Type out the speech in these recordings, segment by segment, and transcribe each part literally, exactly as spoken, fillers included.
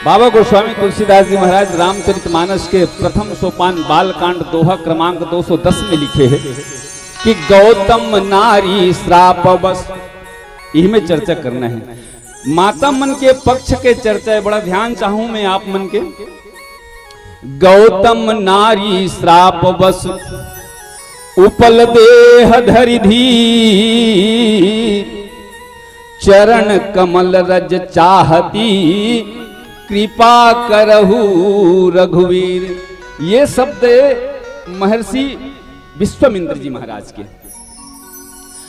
बाबा गोस्वामी तुलसीदास जी महाराज रामचरितमानस के प्रथम सोपान बालकांड दोहा क्रमांक दो सौ दस में लिखे हैं कि गौतम नारी श्राप बस, इही में चर्चा करना है। माता मन के पक्ष के चर्चा है, बड़ा ध्यान चाहूं मैं आप मन के। गौतम नारी श्राप बस, उपल देह धरि धीर, चरण कमल रज चाहती, कृपा करहु रघुवीर। ये शब्द महर्षि विश्वामित्र जी महाराज के।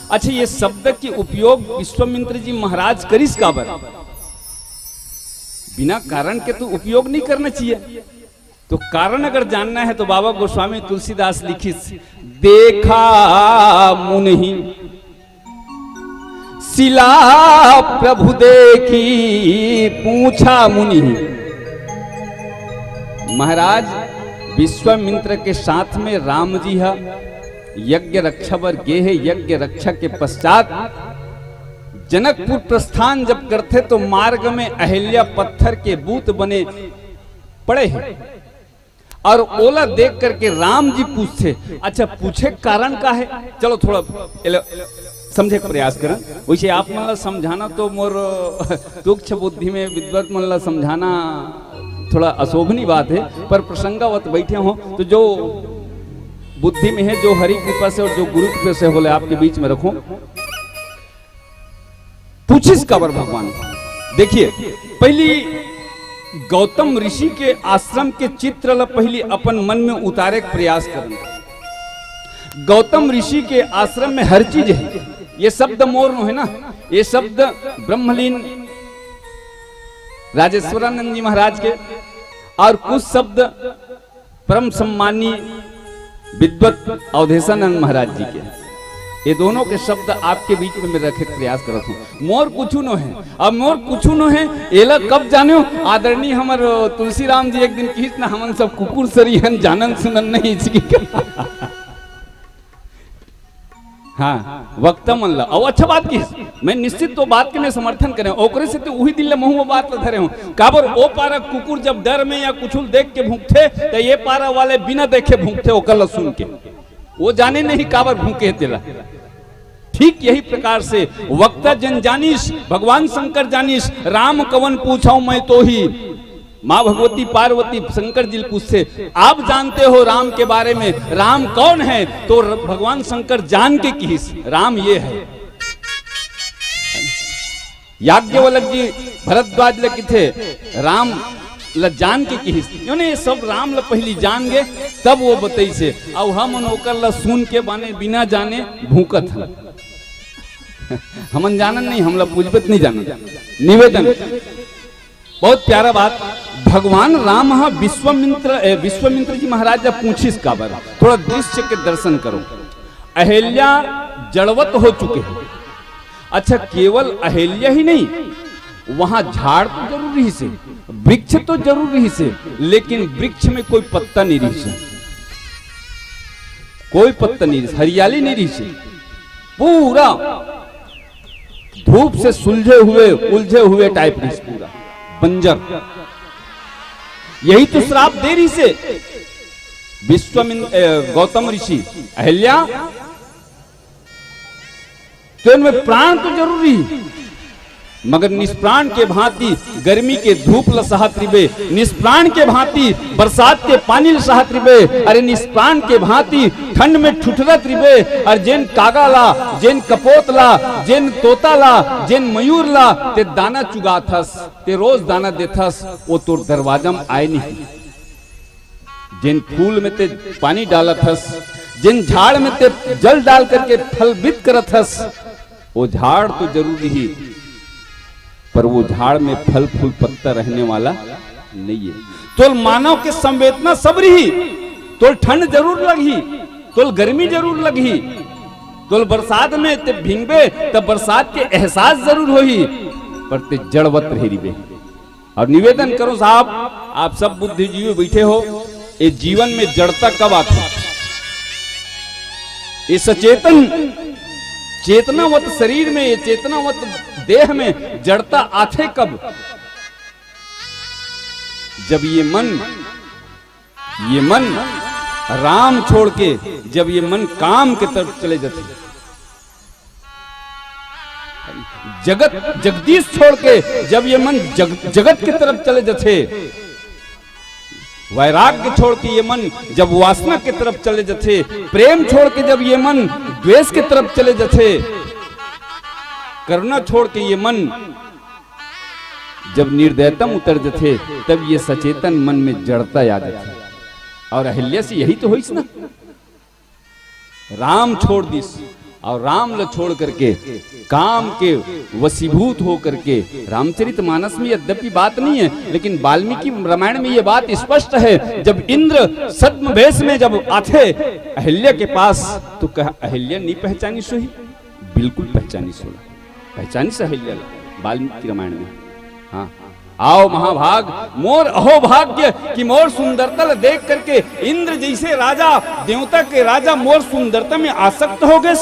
अच्छा, ये शब्द के उपयोग विश्वामित्र जी महाराज करिस काबर? बिना कारण के तो उपयोग नहीं करना चाहिए। तो कारण अगर जानना है तो बाबा गोस्वामी तुलसीदास लिखिस, देखा मुनि शिला प्रभु देखी पूछा मुनि। महाराज, विश्वामित्र के साथ में राम जी ह यज्ञ रक्षा बर गे हे। यज्ञ रक्षा के पश्चात जनकपुर प्रस्थान जब करथे तो मार्ग में अहिल्या पत्थर के बूत बने पड़े हे। और ओला देख करके राम जी पूछथे, अच्छा, पूछे के कारण का है? चलो थोड़ा एला समझे के प्रयास करन। वैसे आप मन ला समझाना तो मोर तुक्ष बुद्धि में विद्वत मन ला समझाना थोड़ा अशोभनीय बात है, पर प्रसंगावत बैठे हो तो जो बुद्धि में है, जो हरि कृपा से और जो गुरु कृपा से होले आपके बीच में रखो। पूछिस काबर भगवान? देखिए, पहली गौतम ऋषि के आश्रम के चित्र ला पहली अपन मन में उतारे के प्रयास करना। गौतम ऋषि के आश्रम में हर चीज है। ये शब्द मोर नो है ना, ये शब्द ब्रह्मलीन राजेश्वरानंद जी महाराज के और कुछ शब्द परम सम्मानी विद्वत अवधेशानंद महाराज जी के। ये दोनों के शब्द आपके बीच में मैं रखे के प्रयास करत हूँ। मोर कुछू नो है, अब मोर कुछू नो है, एला कब जाने हो? आदरणीय हमर तुलसीराम जी एक दिन किहिस ना, हमन सब कुकुर सरी हन, जानन सुनन नहीं इसकी। हाँ, वक्ता मन ला। अउ अच्छा बात किहिस, मैं निश्चित तो बात के मैं समर्थन करें, ओकरे से तो उही दिन ले महू वो बात ला धरे हूँ। काबर ओ पारा कुकुर जब डर में या कुछू ल देख के भूंकथे, त ये पारा वाले बिना देखे भूंकथे, ओकर ला सुन के। वो जाने नहीं काबर भूंके तेला। ठीक यही प्रकार से वक्ता जन जानिस, भगवान शंकर जानिस, राम कवन पूछौं मैं तोही। माँ भगवती पार्वती शंकर जी पूछथे, आप जानते हो राम के बारे में, राम कौन है? तो र-, भगवान शंकर जान के किहिस, राम ये है। याज्ञवल्क जी भरद्वाज ले किथे, राम ल जान के किहिस। योने ये सब राम ल पहली जान गे, तब वो बतइसे। अउ हमन ओकर ल सुन के बाने, बिना जाने भूंकत हन। हमन जानन नहीं, हमला पूछबे त नहीं जानन। निवेदन, बहुत प्यारा बात। भगवान राम ह विश्वामित्र, ए, विश्वामित्र जी महाराज जब पूछिस काबर, थोड़ा दृश्य के दर्शन करो। अहिल्या जड़वत हो चुके हैं। अच्छा, केवल अहिल्या ही नहीं, वहां झाड़ तो जरूर रहिस हे, वृक्ष तो जरूर रहिस हे, लेकिन वृक्ष में कोई पत्ता नहीं रहिस हे, कोई पत्ता नहीं रहिस, हरियाली नहीं रहिस हे, पूरा धूप से सुलझे हुए, उलझे हुए टाइप रहिस, पूरा बंजर। यही तो श्राप दे रहिस हे विश्वामिन-, ए, गौतम ऋषि, अहिल्या, तो इनमें प्राण तो जरूरी, मगर निष्प्राण के भांति गर्मी के धूप ल सहत रिबे, निष्प्राण के भांति बरसात के पानी ल सहत रिबे, अरे निष्प्राण के भांति ठंड में ठुठरत रिबे, अरे जेन कागा ला, जेन कपोत ला, जेन तोता ला, जेन मयूर ला, ते दाना चुगाथस, ते रोज दाना देथस, वो तोर दरवाजा में आए नहीं। जेन फूल में ते पानी डालत हस, जेन झाड़ में ते जल डाल करके फलवित करत हस, वो झाड़ तो जरूर रही, पर वो झाड़ में फल फूल पत्ता रहने वाला नहीं है। तोल मानव के संवेदना सब रही, तोल ठंड जरूर लगही, तोल गर्मी जरूर लगही, तोल बरसात में ते भींगबे, तब बरसात के एहसास जरूर होही, पर ते जड़वत रह रिबे। और निवेदन करो साहब, आप सब बुद्धिजीवी बैठे हो, ये जीवन में जड़ता कब आथे? ये सचेतन, चेतनावत शरीर में, ये चेतनावत देह में जड़ता आथे कब? जब ये मन, ये मन राम छोड़ के जब ये मन काम के तरफ चले जाथे, जगत जगदीश छोड़ के जब ये मन जग, जगत के तरफ चले जाथे, वैराग्य छोड़ के ये मन जब वासना के तरफ चले जाथे, प्रेम छोड़ के जब ये मन द्वेष के तरफ चले जाथे, करुणा छोड़ के ये मन जब निर्दयतम उतर जाथे, तब ये सचेतन मन में जड़ता आ जाथे। और अहिल्या से यही तो होइस ना, राम छोड़ दिस और राम ल छोड़ करके काम के वशीभूत हो करके, रामचरित मानस में यद्यपि बात नहीं है, लेकिन वाल्मीकि रामायण में ये बात स्पष्ट है। जब इंद्र छद्म वेश में जब आथे अहिल्या के पास, तो कहा, "अहिल्या नहीं पहचानी सोही?" बिल्कुल पहचानी सोला, पहचानी से अहिल्या ला, वाल्मीकि रामायण में। हाँ, "आओ महाभाग, मोर अहोभाग्य कि मोर सुंदरता ल देख करके इंद्र जैसे राजा, देवता के राजा मोर सुंदरता में आसक्त हो गए।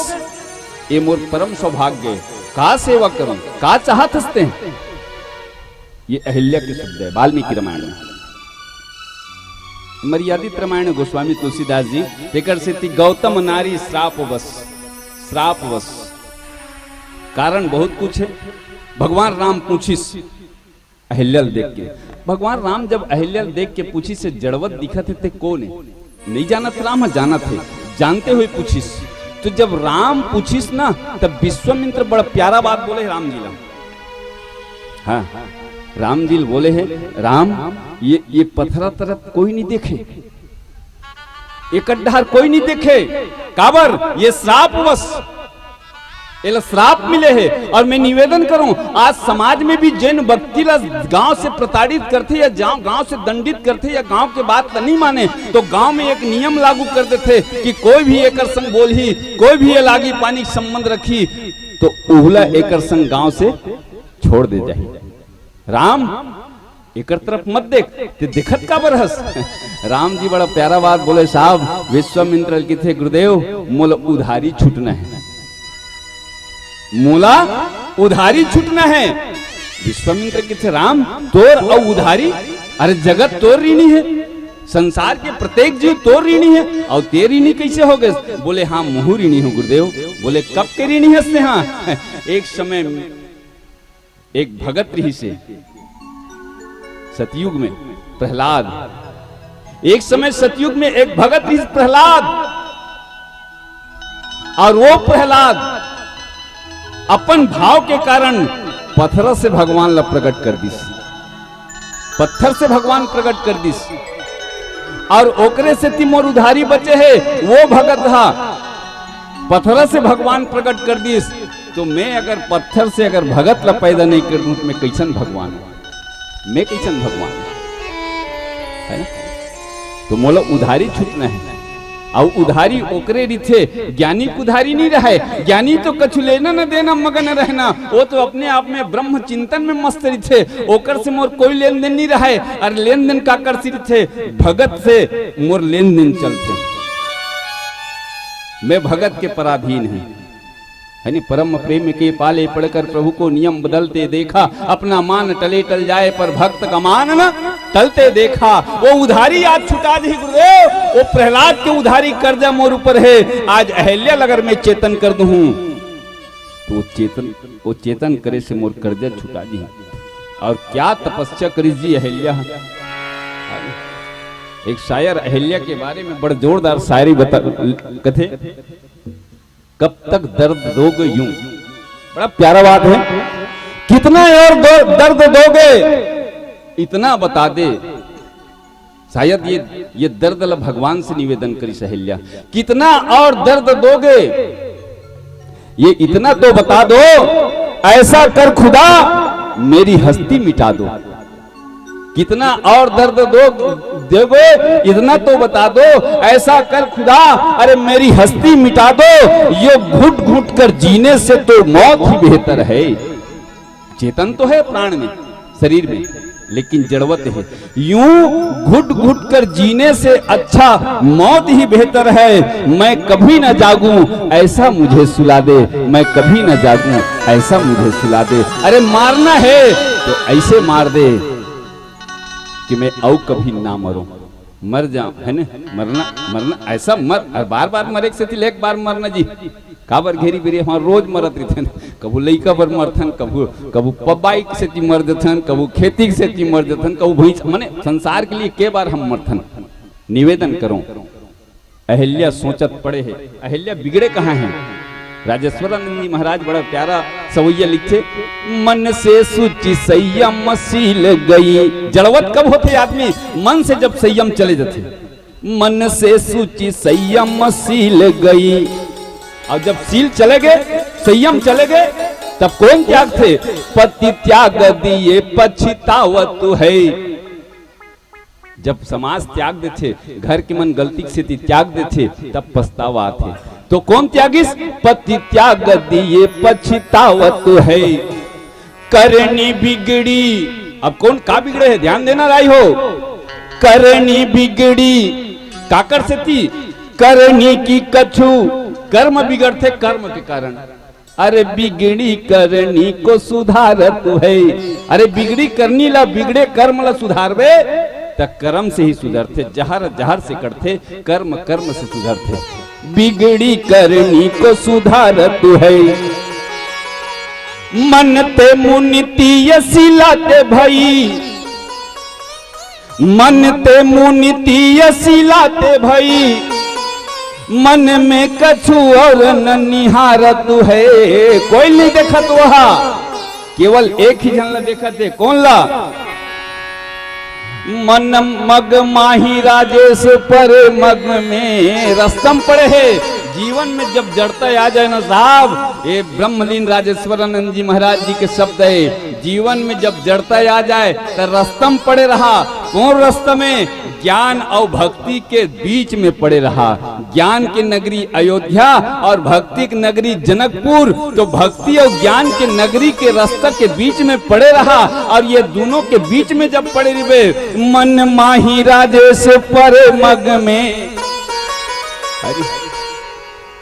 ये मोर परम सौभाग्य है। का सेवा करूं, का चाहत हंसते हैं?" ये अहिल्या के शब्द है वाल्मीकि रामायण में। मर्यादित रामायण गोस्वामी तुलसीदास जी, तेकर सेती गौतम नारी श्राप बस, श्राप बस। कारण बहुत कुछ है। भगवान राम पूछिस अहिल्या ल देख के, भगवान राम जब अहिल्या ल देख के पूछिस, "जड़वत दिखत हे, ते कोन हे?" नहीं जानत राम ह, जानत हे, जानते हुए पूछिस। तो जब राम पूछिस ना, तब विश्वामित्र बड़ा प्यारा बात बोले हे राम जी ला। हाँ, राम जी बोले हे, "राम, ये, ये पथरा तरफ कोई नहीं देखे, ये कड्ढार कोई नहीं देखे।" काबर? ये श्रापवश, एला श्राप मिले हे। और मैं निवेदन करूं, आज समाज में भी जेन व्यक्ति ला गांव से प्रताड़ित करथे या जा-, गांव से दंडित करथे या गांव के बात ला नहीं माने, तो गांव में एक नियम लागू कर देथे कि कोई भी एकर संग बोलही, कोई भी ये लागी पानी के संबंध रखी, तो उहला एकर संग गांव से छोड़ दे जाही। राम, एकर तरफ मत देख, ते देखत काबर हस? राम जी बड़ा प्यारा बात बोले, साहब, विश्वामित्र ल किथे, "गुरुदेव, मोला उधारी छूटना है, मोला उधारी छूटना है।" विश्वामित्र किथे, "राम, तोर अउ उधारी? अरे, जगत तोर ऋणी है, संसार के प्रत्येक जीव तोर ऋणी है, अउ ते ऋणी कैसे हो गए?" बोले, "हाँ, महू ऋणी हूँ गुरुदेव।" बोले, "कब के ऋणी हस ते?" "हाँ, एक समय एक भगत रिहिस हे सतयुग में, प्रहलाद। एक समय सतयुग में एक भगत रिहिस प्रहलाद, और वो प्रहलाद अपन भाव के कारण पत्थर से भगवान ला प्रकट कर दिस, पत्थर से भगवान प्रकट कर दिस, और ओकरे सेती मोर उधारी बचे हे।" वो भगत हा पत्थर से भगवान प्रकट कर दिस, तो मैं अगर पत्थर से अगर भगत ला पैदा नहीं कर दूं, तो मैं कैसन भगवान हूं? मैं कैसन भगवान हूं? है ना? तो मोला उधारी छूटना है। अउ उधारी ओकरे रिथे, ज्ञानी के उधारी नहीं रहे। ज्ञानी तो कछु लेना न देना मगन रहना, वो तो अपने आप में ब्रह्म चिंतन में मस्त रिथे, ओकर से मोर कोई लेन देन नहीं रहे। अरे लेन देन काकर से रिथे? भगत से मोर लेन देन चलथे। मैं भगत के पराधीन हूं। है नी, परम प्रेम के पाले पड़कर प्रभु को नियम बदलते देखा, अपना मान टले टल जाए पर भक्त का मान न टलते देखा। वो उधारी आज छुटा दी गुरुदेव, वो प्रहलाद के उधारी कर्जा मोर ऊपर है। आज अहिल्या ल अगर मैं चेतन कर दूं तो वो चेतन, वो चेतन करे से मोर कर्जा छुटा दी। और क्या तपस्या करी जी अहिल्या। एक शायर अहिल्या के बारे में बड़ जोरदार शायरी बता, कथे, "कब तक दर्द दोगे यूं।" बड़ा प्यारा बात है। "कितना और दो, दर्द दोगे, इतना बता दे।" शायद ये, ये दर्द ला भगवान से निवेदन करी अहिल्या, "कितना और दर्द दोगे, ये इतना तो बता दो, ऐसा कर खुदा मेरी हस्ती मिटा दो।" कितना और दर्द दो, दोगे, इतना तो बता दो, ऐसा कर खुदा, अरे मेरी हस्ती मिटा दो, ये घुट घुट कर जीने से तो मौत ही बेहतर है। चेतन तो है प्राण में, शरीर में, लेकिन जड़वत है। यूं घुट घुट कर जीने से अच्छा मौत ही बेहतर है। मैं कभी ना जागूं, ऐसा मुझे सुला दे, मैं कभी ना जागूं, ऐसा मुझे सुला दे। अरे मारना है तो ऐसे मार दे, कि मैं अउ कभी ना मरूं, मर जाऊं, है ना? मरना, मरना, ऐसा मर, अउ बार-बार मरे के सेती ले एक बार मरना जी। काबर घेरी बेरी हमर रोज मरत रहिथन, कभू लइका बर मरथन, कभू, कभू पबाई के सेती मर जथन, कभू खेती के सेती मर जथन, कभू भैंस, माने संसार के लिए के बार हम मरथन? निवेदन करूं, अहिल्या सोचत पड़े हे, अहिल्या बिगड़े कहाँ हे? राजेश्वरानंद जी महाराज बड़ा प्यारा सवैया लिखथे, "मन से सूची संयम सील गई।" जड़वत कब होथे आदमी? मन से जब संयम चले जाथे। "मन से सूची संयम सील गई।" अउ जब सील चले गे, संयम चले गे, तब कोन त्यागथे? "पति त्याग दिए पछतावत है।" जब समाज त्याग देथे, घर के मन गलती के सेती त्याग देथे, तब पछतावा आथे। तो कोन त्यागिस? "पति त्याग दिए पछतावत है, करनी बिगड़ी।" अब कोन का बिगड़े हे? ध्यान देना राई हो, करनी बिगड़ी। काकर सेती? करनी की कछु, कर्म बिगड़थे, कर्म के कारण। अरे बिगड़ी करनी को सुधारत है। अरे बिगड़ी करनी ला, बिगड़े कर्म ला सुधारबे, त कर्म से ही सुधरथे। जहर जहर से कटथे, कर्म कर्म से सुधरथे। बिगड़ी करनी को सुधारत है, मन ते मुनि तियसिला ते भई। मन ते मुनि तियसिला ते भई, मन में कछु अउ न निहारत है। कोई नहीं देखत वहा, केवल एक ही झन ला देखत हे। कोन ला? "मन मग माही राजेश परे मग में।" रस्तम पड़े हे। जीवन में जब जड़ता आ जाए ना साहब, ये ब्रह्मलीन राजेश्वरानंद जी महाराज जी के शब्द है, जीवन में जब जड़ता आ जाए, त रस्तम पड़े रहा। कोन रस्तम में? ज्ञान अउ भक्ति के बीच में पड़े रहा। ज्ञान के नगरी अयोध्या अउ भक्ति के नगरी जनकपुर, तो भक्ति अउ ज्ञान के नगरी के रस्ता के बीच में पड़े रहा। अउ ये दूनों के बीच में जब पड़े रहिबे, "मन माही राजेश परे मग में।" अरे,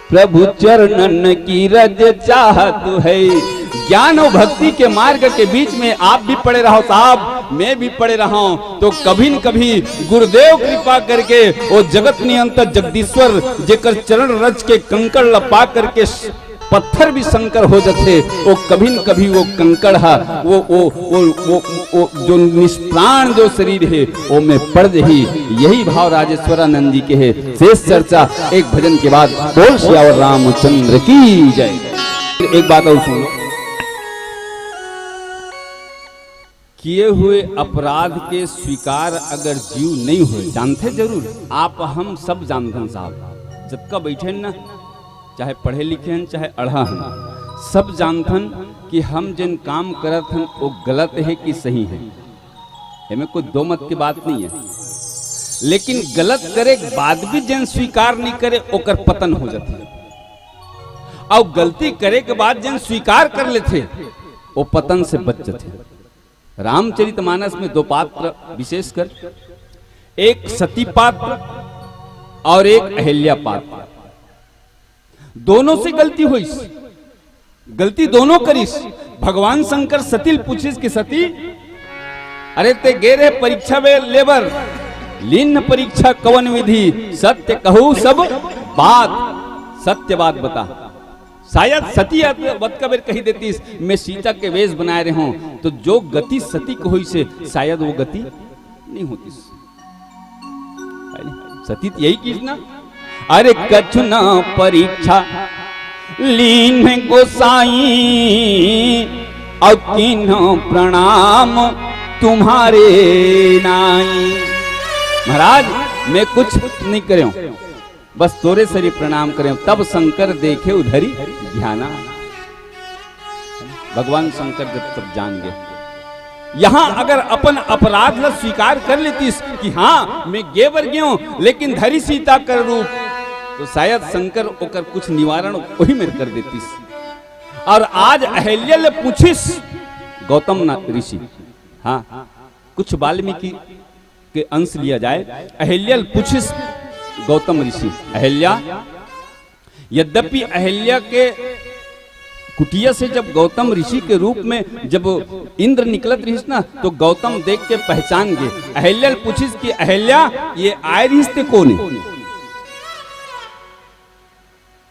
"प्रभु चरणन की रज चाहत है।" ज्ञान अउ भक्ति के मार्ग के बीच में आप भी पड़े रहो साहब, मैं भी पड़े रहूं, तो कभी न कभी गुरुदेव कृपा करके वो जगत नियंता जगदीश्वर जेकर चरण रज के कंकड़ ल पा करके स-, पत्थर भी शंकर हो जथे, वो कभी न कभी वो कंकड़ हा, वो, वो, वो, वो, वो जो निष्प्राण जो शरीर है, वो में पड़ जही। यही भाव राजेश्वरानंद जी के है। शेष चर्चा एक भजन के बाद। बोल सियावर रामचंद्र की जय। एक बात और सुन लो, किए हुए अपराध के स्वीकार अगर जीव नहीं होए, जानथे जरूर, आप हम सब जानथन साहब, जतका बैठे न ना, चाहे पढ़े लिखे हन, चाहे अढ़ा हन, सब जानथन कि हम जेन काम करत हन, वो गलत है कि सही है, एमे कोई दो मत के बात नहीं है। लेकिन गलत करे के बाद भी जेन स्वीकार नहीं करे, ओकर पतन हो जाथे। अउ गलती करे के बाद जेन स्वीकार कर लेथे, वो पतन से बच जाथे। रामचरितमानस में दो पात्र विशेषकर, एक सती पात्र और एक अहिल्या पात्र। दोनों से गलती होइस, गलती दोनों करिस। भगवान शंकर सती ल पूछिस कि सती, अरे ते गे रहे परीक्षा में लेबर, लीन परीक्षा कवन विधि, सत्य कहू सब बात, सत्य बात बता। शायद सती अत-, वत का बेर कही देतीस, "मैं सीता के वेश बनाए रहे हूं," तो जो गति सती को होइस हे, शायद वो गति नहीं होतीस। सती त यही किहिस ना, "अरे कछु न परीक्षा लीन गोसाई, अउ कीन्हों प्रणाम तुम्हारे नाई।" महाराज, मैं कुछ नहीं करे हूं, बस तोरे सरी प्रणाम करे हूं। तब शंकर देखे उधरी ध्याना। भगवान शंकर जब तब जान गए। यहां अगर अपन अपराध ला स्वीकार कर लेतीस कि हां, मैं गे बर गेंव, लेकिन धरी सीता कर रूप, तो शायद शंकर ओकर कुछ निवारण वही मेर कर देतीस। अउ आज अहिल्या ले पूछिस गौतम ना-, ऋषि, हां, कुछ वाल्मीकि के अंश लिया जाए। अहिल्या ल पूछिस गौतम ऋषि, अहिल्या, यद्यपि अहिल्या के कुटिया से जब गौतम ऋषि के रूप में जब इंद्र निकलत रहिस ना, तो गौतम देख के पहचान गे। अहिल्या ल पूछिस कि अहिल्या, ये आय रहिस ते कोन हे?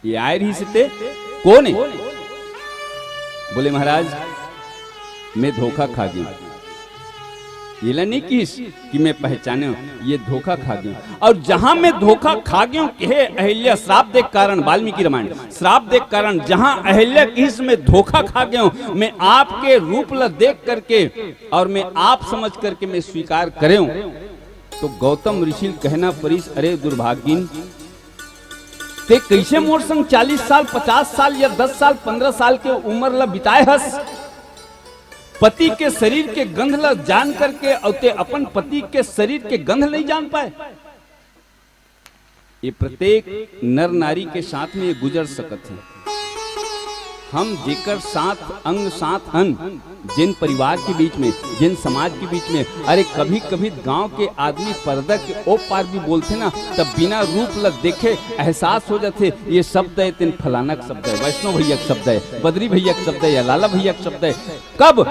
ये आय रहिस ते कोन हे? बोले, महाराज, मैं धोखा खा गेंव। येला नहीं किहिस कि मैं पहचानेंव, ये धोखा खा गेंव। अउ जहां मैं धोखा खा गेंव, कहे अहिल्या, श्राप दे के कारण, वाल्मीकि रामायण, श्राप दे के कारण, जहां अहिल्या किहिस मैं धोखा खा गेंव, मैं आपके रूप ला देख करके अउ मैं आप समझ करके मैं स्वीकार करेंव, तो गौतम ऋषि ल कहना परिस, अरे दुर्भागिन, ते कइसे मोर संग चालीस साल, पचास साल या दस साल, पन्द्रह साल के उमर ला बिताए हस? पति के शरीर के गंध ला जान करके अउ ते अपन पति के शरीर के गंध नहीं जान पाए। ये प्रत्येक नर नारी के साथ में ये गुजर सकत हे। हम जेकर साथ, अंग साथ हन, जेन परिवार के बीच में, जेन समाज के बीच में, अरे कभी-कभी गांव के आदमी पर्दा के ओ पार भी बोलथे ना, तब बिना रूप ल देखे एहसास हो जाथे, ये शब्द हे तेन फलाना के शब्द हे, वैष्णव भैया के शब्द हे, बद्री भैया के शब्द हे या लाला भैया के शब्द हे। कब?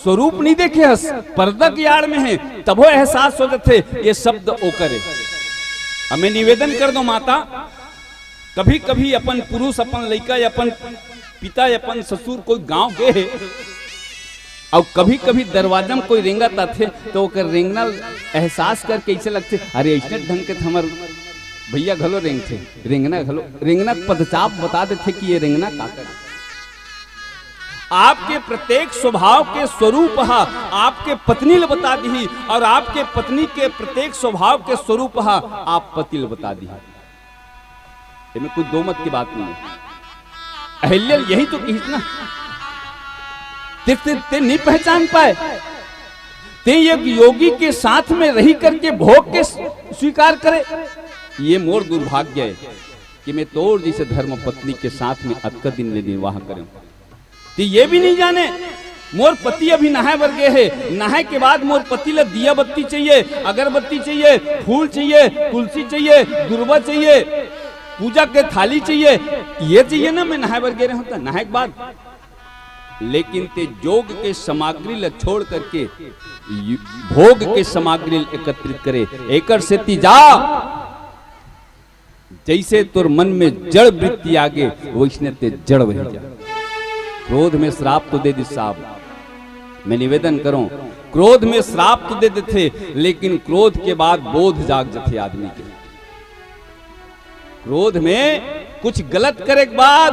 स्वरूप नहीं देखे हस, पर्दा के आड़ में हे, तभो एहसास हो जाथे ये शब्द ओकर हे। अब मैं निवेदन कर दो माता, कभी-कभी अपन पुरुष, अपन लइका, अपन पिता, अपन ससुर कोई गांव गे हे, अउ कभी-कभी दरवाजा में कोई रेंगत आथे, तो ओकर रेंगना एहसास करके अइसे लगथे, अरे, अइसने ढंग के त हमर भैया घलो रेंगथे, रेंगना घलो, रेंगना के पदचाप बता देथे कि ये रेंगना का करे। आपके प्रत्येक स्वभाव के स्वरूप ह आपके पत्नी ल बता दिही, अउ आपके पत्नी के प्रत्येक स्वभाव के स्वरूप ह आप पति ल बता दिही। एमे कोई दो मत की बात नहीं हे। अहिल्या यही तो किहिस ना, ते, ते, ते नहीं पहचान पाए, ते एक योगी के साथ में रही करके भोग के स्वीकार करे। ये मोर दुर्भाग्य हे कि मैं तोर जइसे धर्म पत्नी के साथ में अतका दिन ले निर्वाह करेंव। ते ये भी नहीं जाने, मोर पति अभी नहाए बर गे हे, नहाए के बाद मोर पति ला दिया बत्ती चाहिए, अगरबत्ती चाहिए, फूल चाहिए, तुलसी चाहिए, दुर्वा चाहिए, पूजा के थाली चाहिए, ये चाहिए ना, मैं नहाए बर गे रहेंव त नहाए के बाद। लेकिन ते जोग के सामग्री ला छोड़ करके यु-, भोग के सामग्री ला एकत्रित करे, एकर सेती जा। जइसे तोर मन में जड़ वृत्ति आगे, वइसने ते जड़ वही जा। क्रोध में श्राप तो दे दिस साहब, मैं निवेदन करों, क्रोध में श्राप तो दे देथे, लेकिन क्रोध के बाद बोध जाग जथे आदमी के। क्रोध में कुछ गलत करे के बाद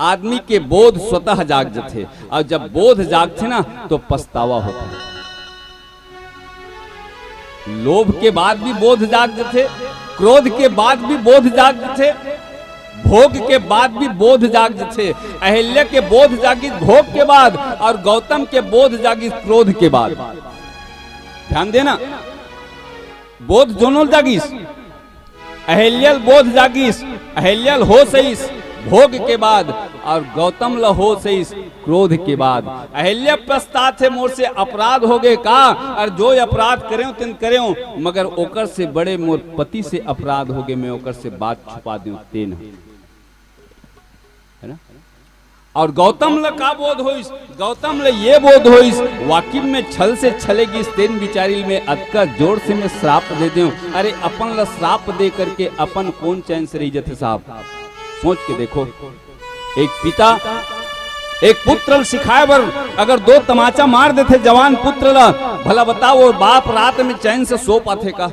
आदमी के बोध स्वतः जाग जथे, अउ जब बोध जागथे ना, तो पछतावा होथे। लोभ के बाद भी बोध जाग जथे, क्रोध के बाद भी बोध जाग जथे, भोग के बाद भी बोध जाग जथे। अहिल्या के बोध जागिस भोग के बाद, अउ गौतम के बोध जागिस क्रोध के बाद। ध्यान देना, बोध दोनों जागिस। अहिल्या ल बोध जागिस, अहिल्या ल होश आइस भोग के बाद, अउ गौतम ल होश आइस क्रोध के बाद। अहिल्या पछतात हे, मोर से अपराध होगे का, अउ जो अपराध करेंव तेन करेंव, मगर ओकर से बड़े मोर पति से अपराध होगे, मैं ओकर से बात छुपा देंव तेन ह। हे ना? अउ गौतम ल का बोध होइस? गौतम ल ये बोध होइस, वाकिम में छल से छले गिस, तेन बिचारी ल मैं अतका जोर से मैं श्राप दे देंव। अरे, अपन ल श्राप दे करके अपन कोन चैन से रहि जथे साहब? सोच के देखो, एक पिता एक पुत्र ल सिखाए बर अगर दो तमाचा मार देथे जवान पुत्र ल, भला बताओ, वो बाप रात में चैन से सो पाथे का?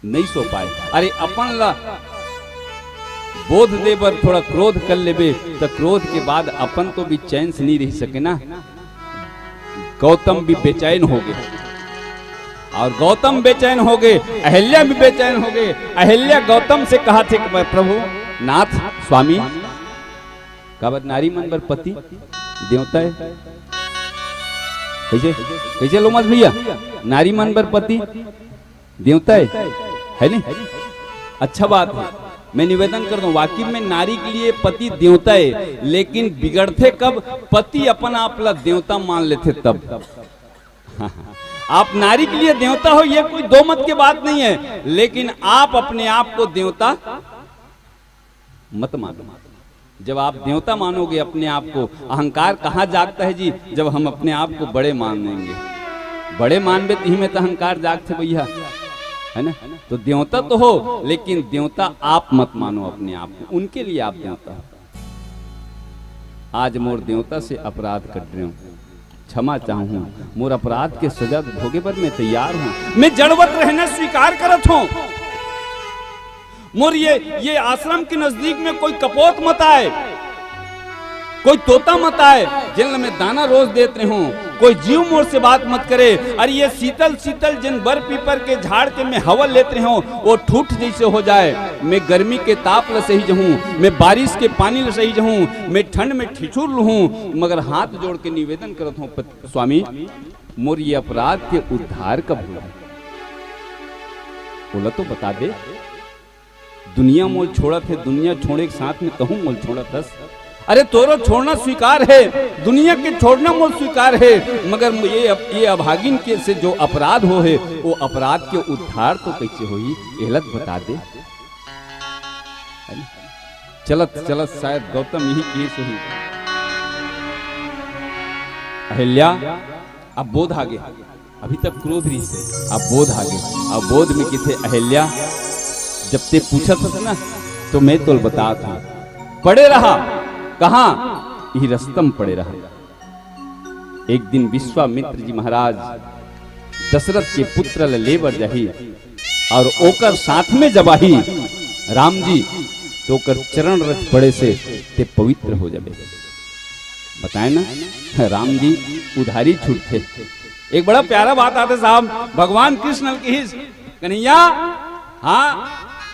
नहीं सो पाए। अरे, अपन ला बोध दे बर थोड़ा क्रोध कर लेबे, त क्रोध के बाद अपन तो भी चैन से नहीं रह सके ना। गौतम भी बेचैन होगे, अउ गौतम बेचैन होगे, अहिल्या भी बेचैन होगे। अहिल्या गौतम से कहथे कि मैं, प्रभु, नाथ, स्वामी, काबर नारी मन बर पति देवता हे। कइसे, कइसे लोमस भैया, नारी मन बर पति देवता हे, हे नहीं? अच्छा बात हे। मैं निवेदन कर दूं, वाकई में नारी के लिए पति देवता हे, लेकिन बिगड़थे कब? पति अपन आप ला देवता मान लेथे तब। आप नारी के लिए देवता हो, ये कोई दो मत की बात नहीं हे, लेकिन आप अपने आप को देवता मत मानो। जब आप देवता मानोगे अपने आप को, अहंकार कहाँ जागता है जी? जब हम अपने आप को बड़े मान लेंगे। बड़े मानबे, तिही में तो अहंकार जागथे भैया, है ना? तो देवता तो हो, लेकिन देवता आप मत मानो अपने आप को, उनके लिए आप देवता हो। आज मोर देवता से अपराध कर रहे हो, क्षमा चाहूं, मोर अपराध के सजा भोगे बर मैं तैयार हूं। मैं जड़वत रहना स्वीकार करत हूं। मोर ये, ये आश्रम के नजदीक में कोई कपोत मत आए, कोई तोता मत आए, जेन ल मैं दाना रोज देत रहूं, कोई जीव मोर से बात मत करे। अरे ये शीतल शीतल जेन बर पीपर के झाड़ के मैं हवा लेत रहूं, वो ठूठ जैसे हो जाए। मैं गर्मी के ताप ल सही जहूं, मैं बारिश के पानी ल सही जहूं, मैं ठंड में ठिठुर लूं, मगर हाथ जोड़ के निवेदन करत हूं, पत-, स्वामी, मोर ये अपराध के उद्धार कब होही? ओला तो बता दे। दुनिया मोल छोड़त हे, दुनिया छोड़े के साथ में तहूं मोल छोड़त हस। अरे तोरो छोड़ना स्वीकार हे, दुनिया के छोड़ना मोल स्वीकार हे, मगर ये, ये अभागिन के से जो अपराध हो हे, वो अपराध के उद्धार तो कैसे होही, एला तो बता दे। चलत चलत शायद गौतम यही केस हुई। अहिल्या, अब बोध आगे, अभी तक क्रोध रहिसे, अब बोध आगे। अब बोध में किथे, अहिल्या, जब ते पूछत हस ना, तो मैं तोल बतात हूं, पड़े रहा। कहां? यही रस्ता म पड़े रहा। एक दिन विश्वामित्र जी महाराज दशरथ के पुत्र ल ले बर जाही और ओकर साथ में जब आही राम जी, तो ओकर चरण रज पड़े से ते पवित्र हो जाबे। बताए ना, राम जी उधारी छूटथे। एक बड़ा प्यारा बात आथे साहब, भगवान कृष्ण ल किहिस, कन्हैया, हाँ,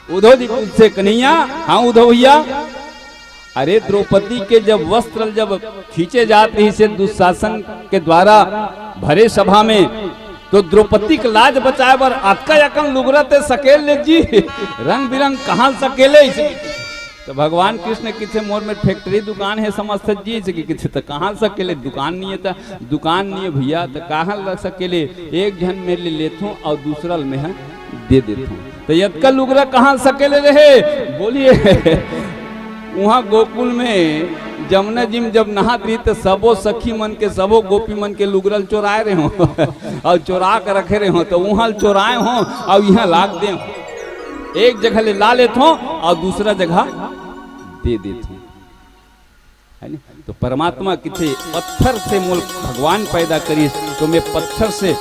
उद्धव जी पूछे, कन्हैया, हाँ उद्धव भैया, अरे द्रौपदी के जब वस्त्र जब खींचे जात रहिसे दुशासन के द्वारा भरे सभा में, तो द्रौपदी के लाज बचाए बर अतका अकन लुगरा ते सकेल ले जी, रंग बिरंग कहां सकेले इसे? तो भगवान कृष्ण किथे, मोर में फैक्ट्री दुकान हे समस्त जी, इसे कि किथे तो कहां सकेले, दुकान नहीं है तो दुकान नहीं है भैया, तो कहां ल सकेले? एक झन मेर ले लेथों और दूसरा ल मैं ह दे देथों। तो यतका लुगरा कहां सकेले रहे? बोलिए। उहां गोकुल में जमुना जी में जब नहात रही, तो सबो सखी मन के, सबो गोपी मन के लुगरा ल चोराए रहे हो और चोरा के रखे रहे हो, तो उहां ल चोराए हो और इहां लाग दे हो। एक जगह ले ला लेथों और दूसरा जगह दे देथों। है नी? तो परमात्मा किथे, पत्थर से मोल भगवान पैदा करिस, तो मैं पत्थर से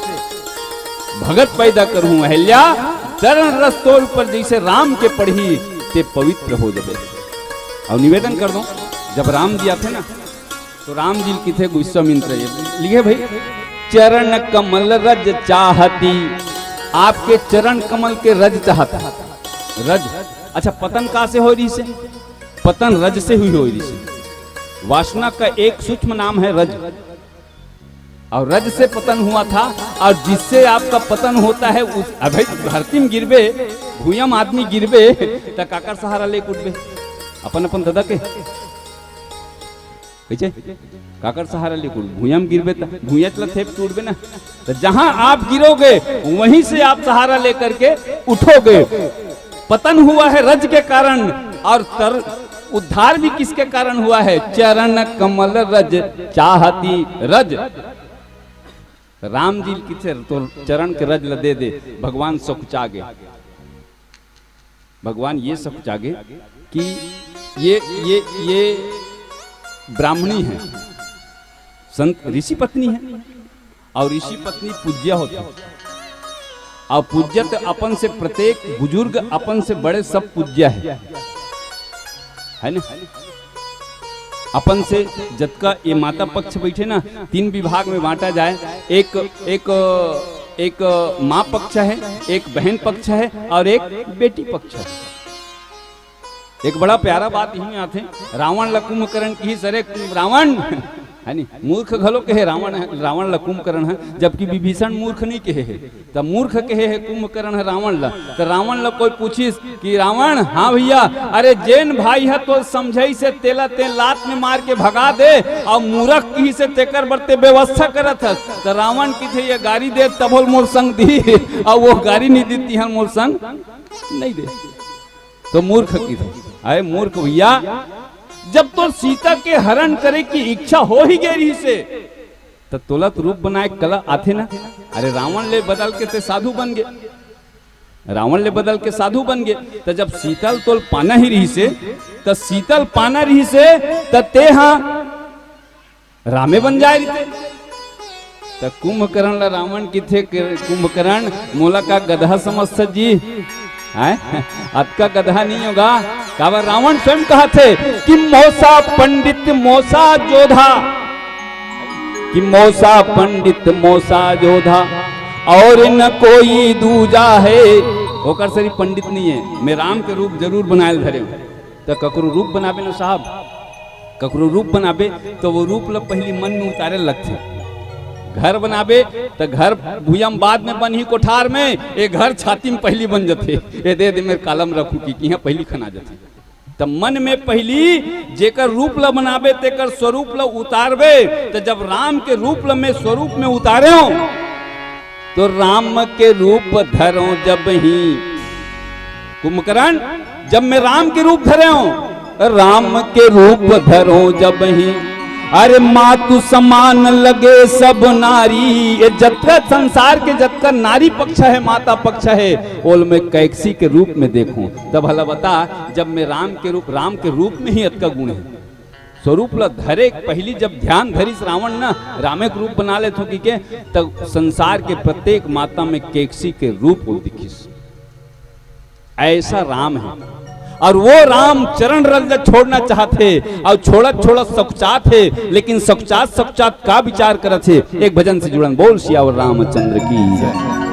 भगत पैदा करहूं। अहिल्या, चरण रज तोर ऊपर जैसे राम के पड़ही, ते पवित्र हो जबे। और निवेदन कर दो, जब राम जी आथे ना, तो राम जी किथे, विश्वामित्र ये लिखे भाई, चरण कमल रज चाहती, आपके चरण कमल के रज चाहता। रज, अच्छा, पतन कहां से हो रहिसे? पतन रज से हुई हो रहिसे। वासना का एक सूक्ष्म नाम है रज, और रज से पतन हुआ था। और जिससे आपका पतन होता है उस, अबे धरती में गिरबे, भूया म आदमी गिरबे, त काकर सहारा लेके उठबे? अपन अपन ददा के कइसे? काकर सहारा लेके उठ, भूया म गिरबे त भूया च ल थेप के उठबे ना। तो जहां आप गिरोगे, वहीं से आप सहारा लेकर के उठोगे। पतन हुआ है रज के कारण, और तर, उद्धार भी किसके कारण हुआ है? चरण कमल रज चाहती रज। राम जी किथे तो चरण के रज ल दे दे, भगवान सकुचा गे। भगवान ये सकुचा गे कि ये, ये, ये ब्राह्मणी है, संत ऋषि पत्नी है, और ऋषि पत्नी पूज्य होती है, और पूज्य तो अपन से प्रत्येक बुजुर्ग, अपन से बड़े सब पूज्य है, है ना? अपन से जतका ये माता पक्ष बैठे ना, तीन विभाग में बांटा जाए। एक, एक, एक माँ पक्ष है, एक बहन पक्ष है और एक बेटी पक्ष है। एक बड़ा प्यारा बात यही आथे, रावण ल कुंभकर्ण किहिस, "अरे रावण," है नी, मूर्ख घलो कहे रावण, रावण ल कुंभकर्ण है, जबकि विभीषण मूर्ख नहीं कहे है। त मूर्ख कहे हे कुंभकर्ण ह रावण ल, त रावण ल कोई पूछिस कि रावण, हाँ भैया, अरे जेन भाई ह तोर समझइस हे तेला ते लात में मार के भगा दे, अउ मूर्ख किहिस हे तेकर बर ते व्यवस्था करत हस। त रावण किथे ये गारी दे तभो ल मोर संग दिही, अउ वो गारी नहीं दिही त मोर संग नहीं दे। तो मूर्ख किथे, अरे मूर्ख भैया, जब तोर सीता के हरण करे के इच्छा हो ही गे रहिसे, त तोला तो रूप बनाए कला आथे ना। अरे, रावण ले बदल के ते साधु बन गे, रावण ले बदल के साधु बन गे। त जब सीता ल तोल पाना ही रहिसे, त सीता ल पाना रहिसे, त ते हा रामे बन जाए रहिते। त कुंभकर्ण ला रावण किथे, कुंभकर्ण, मोला का गधा समझथस जी? हैं? अतका गधा नहीं होगा। काबर रावण स्वयं कहाथे कि "मोसा पंडित मोसा जोधा, कि मोसा पंडित मोसा जोधा, और न कोई दूजा है।" ओकर सरी पंडित नहीं है। मैं राम के रूप जरूर बनाए ल धरे हूँ। त ककरो रूप बनाबे न साहब, ककरो रूप बनाबे, त वो रूप ल पहिली मन में उतारे लगथे। घर बनाबे, त घर भुइयां म बाद में बनही कोठार में, ए घर छाती में पहिली बन जथे। ए दे दे मेर कालम रखू कि, कि इहाँ पहिली खना जथे। त मन में पहिली जेकर रूप ल बनाबे, तेकर स्वरूप ल उतारबे। त जब राम के रूप ल मैं स्वरूप में उतारे हूँ, तो राम के रूप धरो जब ही, कुंभकर्ण, जब मैं राम के रूप धरे हूँ, राम के रूप धरो जब ही, अरे मातु समान लगे सब नारी, ये जतका संसार के जतका नारी पक्ष है, माता पक्ष है, ओल मैं कैकसी के रूप में देखूं। तब भला बता, जब मैं राम के रूप, राम के रूप में ही अतका गुण है, स्वरूप ल धरे पहिली जब ध्यान धरिस रावण न, रामे के रूप बना लेथो कि के, त संसार के प्रत्येक माता में कैकसी के रूप वो दिखिस। ऐसा राम है। और वो राम चरण रज ल छोड़ना चाहत हे, और छोड़त छोड़त सकुचात हे, लेकिन सकुचात सकुचात का विचार करत हे, एक भजन से जुड़न। बोल सियावर रामचंद्र की जय।